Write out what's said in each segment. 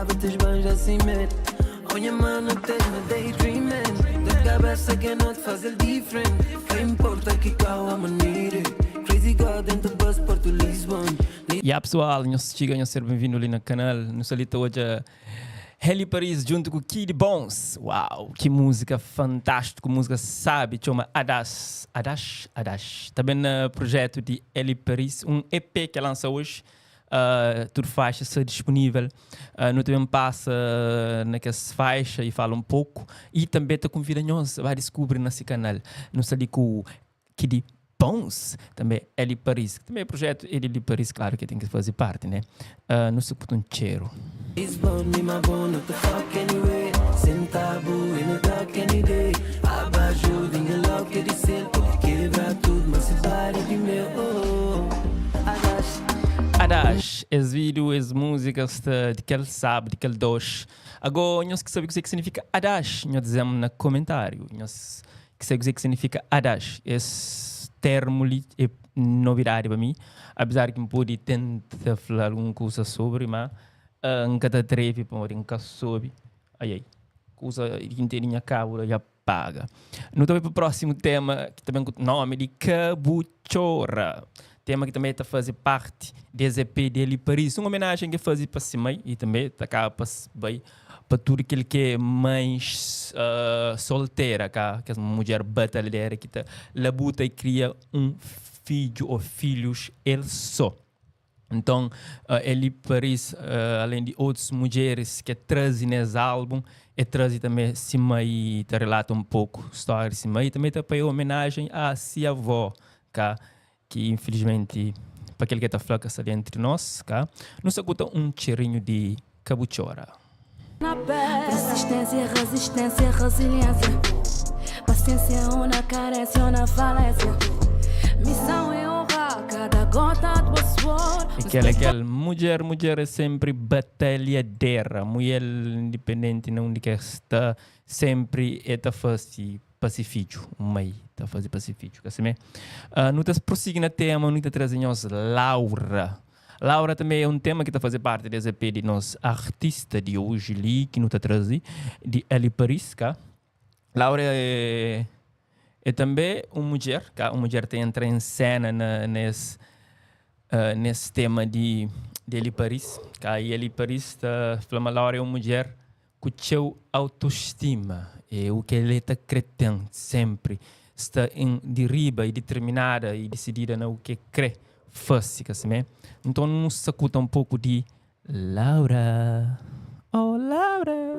Tava te esbanja sem medo. Oh, minha mana, tens me daydreaming. Da cabeça que não te faz el different. Que importa que qual a maneira. Crazy God dentro do bus Porto Lisbon. Ya pessoal, nhos txiga, nhos ser benvindu li na kanal. Nu sta li ta odja Heli Paris djuntu ku Kidy Bons. Uau, ki múzika fantástiku, múzika sabi, txoma Adas, Adas, Adas. Ta ben na projetu di Heli Paris, un EP ki el lansa oji. Uh, tudu faixa sta disponível. Uh, nu ta ben pasa na kes faixa i fala un poku i tanbê ta konvida nhos ba diskubri na se kanal. Nu sta li ku Kidy Bons, tanbê Heli Paris, ki tanbê é projetu é di Heli Paris, klaru ki el ten ki faze parti, né? Uh, nu sta ku un txeru. Lisbon, me my bone, not the fuck anyway. Sem tabu, in the dark any day. Abaixo, dinha logo que de ser, porque quebra tudo, mas se bate de meu. Oh, Adash. Adash, es vídeo, es múzika sta di kel sabi, di kel doxi. Agó, nhos ki sabe kuzê ki signifika Adash, nhos dize-m na komentáriu. Nhos ki sabe kuzê ki signifika Adash. Es termu li é novidadi pa mi, apezar ki N pode tenta fla algun kuza sobri, má N ka ta atrevi pamodi N ka sobe. Ai ai, kuza ki N tene nha kabu la dja paga. Nu ta bai pa prósimu tema ki ta ben ku nómi di Ka Bu Txora. Tema ki tanbê ta faze parti di es EP di Eli Paris, un omenajen ki el faze pa se mai i tanbê ta kaba pa bai pa tudu kel ki é mães soltera, ka kes mudjer batalhadera ki ta labuta i kria un fidju ô filhus el sô. Nton, Eli Paris, alén di otus mudjeris ki el traze nes álbun, el traze tanbê se mai i ta relata un poku stória di se mai i tanbê ta paia omenajen a se avó, ka ki infilismenti pa kel ki el ta fla ka sta li entri nos, ka. Nu sakuta un txerinhu di Ka bu txora. Persistência, resistência, resiliência Paciência ou na carência ou na falência Missão é honrar cada gota do suor É kel, é kel. Mudjer, mudjer é senpri batalhadera. Mulher independenti na undi ki el sta, senpri el ta fase pa se fidju. Un mai ta faze pa se fidju, ka simé? Nu ta prosigi na tema, nu ta traze nhos Laura. Laura tanbe é un tema ki ta faze parti des EP di nos artista di oji li ki nu ta traze di Eli Paris, ka? Laura é é tanbe un mudjer, ka? Un mudjer ta entra en sena na nes nes tema di di Eli Paris, ka? I Eli Paris ta fla ma Laura é un mudjer ku txeu autostima, é u ki el ta kre ten senpri, sta en di riba i diterminada i disidida na u ki el kre fase, ka simé? Nton nu sakuta un poku di Laura, oh Laura.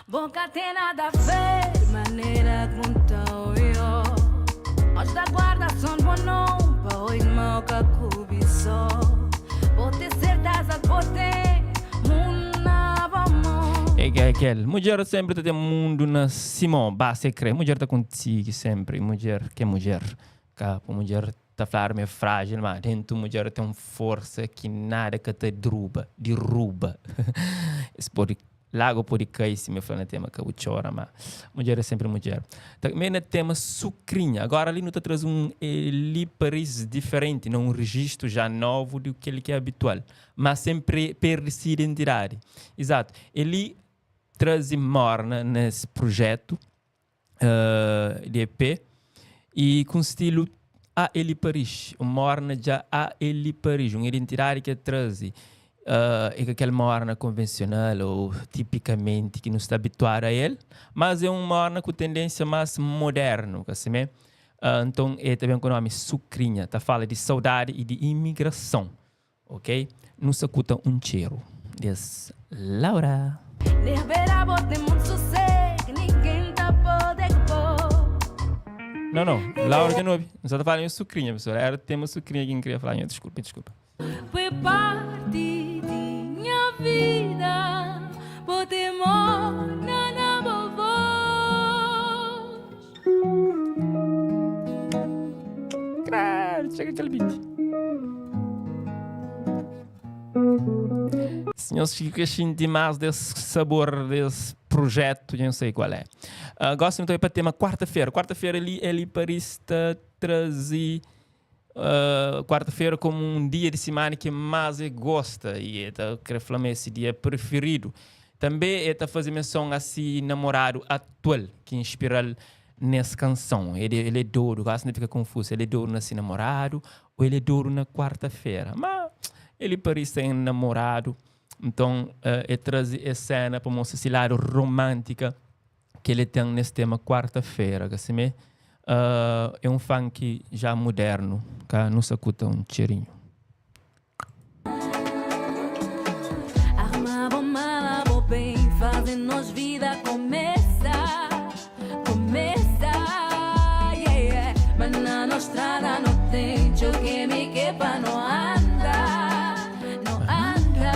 Bo ka ten nada a ver manera ku N ta oió Anj da guarda son bo nom pa oi mau ka kubisó Bo ten serteza bo ten mundu na bo mon. É ke kel mudjer senpri ta ten mundu na si mon basta e kre mudjer ta konsigi senpri mudjer ke mudjer ka pa mudjer ta fladu ma é frágil ma dentu mudjer ten un forsa ki nada ka ta druba diruba es pode Lagu pode kai sima el fla na tema ka bu txora ma mudjer é senpri mudjer. Tanbe na tema sukrinha agora li nu ta traze un Eli Paris diferenti na un rejistu ja novu di kel ki é abitual ma sen perde si identidadi. Izatu Eli traze morna nes prujetu di EP i ku un stilu a Eli Paris, un morna dja a Eli Paris, un identidadi ki el traze é ka kel morna konvensional ou tipikamenti ki nu sta abituadu a el, mas é un morna ku tendénsia más modernu, ka simé? Nton el ta ben ku nomi Sukrinha, ta fala di saudadi i di imigrason. Ok nu sakuta un txeru des Laura. Libera bo ten munt soseg ninguém ta pode ku bo. Não não, Laura dja nu obi. Nu sa ta fala nha sukrinha pessoal, era tema sukrinha ki N kria fala nha, desculpa, desculpa. Foi parti di nha vida bo ten morna na bo voz. Credo, txega kel beat. Se nhos fika xinti más des sabor des projetu, dja nhos sabe kual é. Uh, gosi nu ta bai pa tema kuarta-fera. Kuarta-fera li, Eli Paris ta traze. Quarta-feira como um dia de semana que mais ele gosta e ele tá quer falar esse dia preferido. Também ele tá fazendo menção a si namorado atual que inspira nessa canção. Ele é doido, quase não fica confuso. Ele é doido na si namorado ou ele é doido na quarta-feira. Mas ele parece ter namorado. Então, ele traz essa cena para mostrar esse lado romântica que ele tem nesse tema quarta-feira. Que assim, é um funk já moderno, que não se acuta um cheirinho. Arruma bom mala, bom bem, fazendo-nos vida começa, começa, yeah. Mas na nossa estrada não tem que me quepa, não anda, não anda.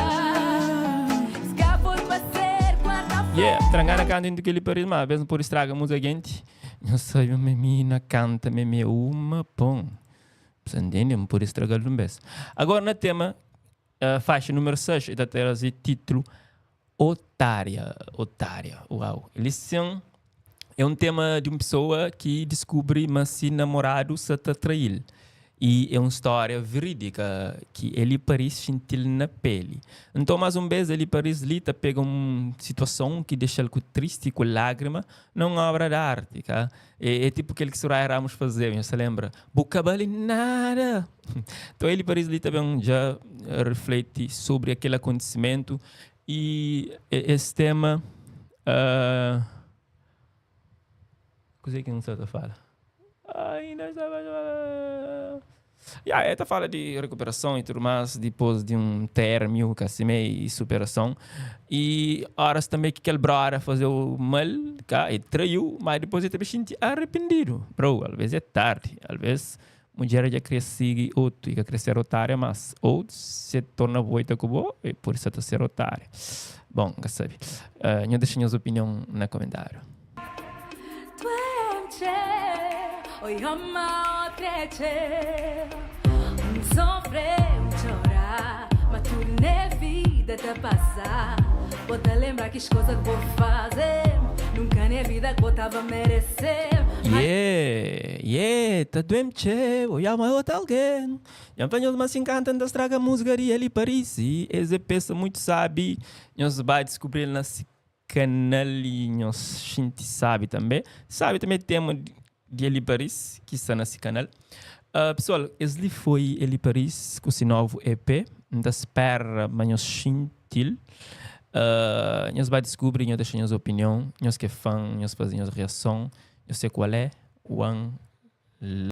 Se cá for pra ser quarta-feira. Yeah, trangana canta indo que ele paris, mas às vezes não pode estragar a música gente. Eu sei, uma menina canta meme uma pão. Você entende? Não pode estragar de um vez. Agora, no tema, a faixa número 6, está a título Otária. Otária. Uau. Eles são. É um tema de uma pessoa que descobre mas se namorado se está trair. E é uma história verídica que ele parece sentir na pele. Então, mais uma vez, ele parece ali, tá pega uma situação que deixa ele triste, com lágrima, não é obra de arte. Tá? É tipo aquele que Soraya Ramos fazia, você lembra? Boca vale nada. Então, ele parece ali também já reflete sobre aquele acontecimento e esse tema. Coisa que não sei o que fala. Ainda estava. Yeah, esta fala de recuperação e tudo mais, depois de um término, que assim, e superação. E horas também que aquele brother fazer o mal, cá, e traiu, mas depois ele também sente arrependido. Bro, às vezes é tarde, às vezes mulher já quer seguir outro e quer crescer otária, mas ou se torna boita com boa, e por isso está ser otária. Bom, já sabe. Não deixem a opinião no comentário. Doente, oi ama outra. Um sofrer, um chorar, mas tudo na vida te passar. Vou te lembrar que as coisas que vou fazer, nunca na vida que vou tava a merecer. Yeah, tá doente, eu amo outra alguém. Já venho mas encanta da estraga música de ele Paris. E esse peça muito sabe. Nós vai descobrir nesse canal e nós gente sabe também. Sabe também tema de Eli Paris, que está nesse canal. Pessoal, esse foi Eli Paris com esse novo EP. Então espera, mas nós gentil. Nós vai descobrir, nós deixar nossa opinião, nós que é fã, nós fazemos reação. Eu sei qual é. One.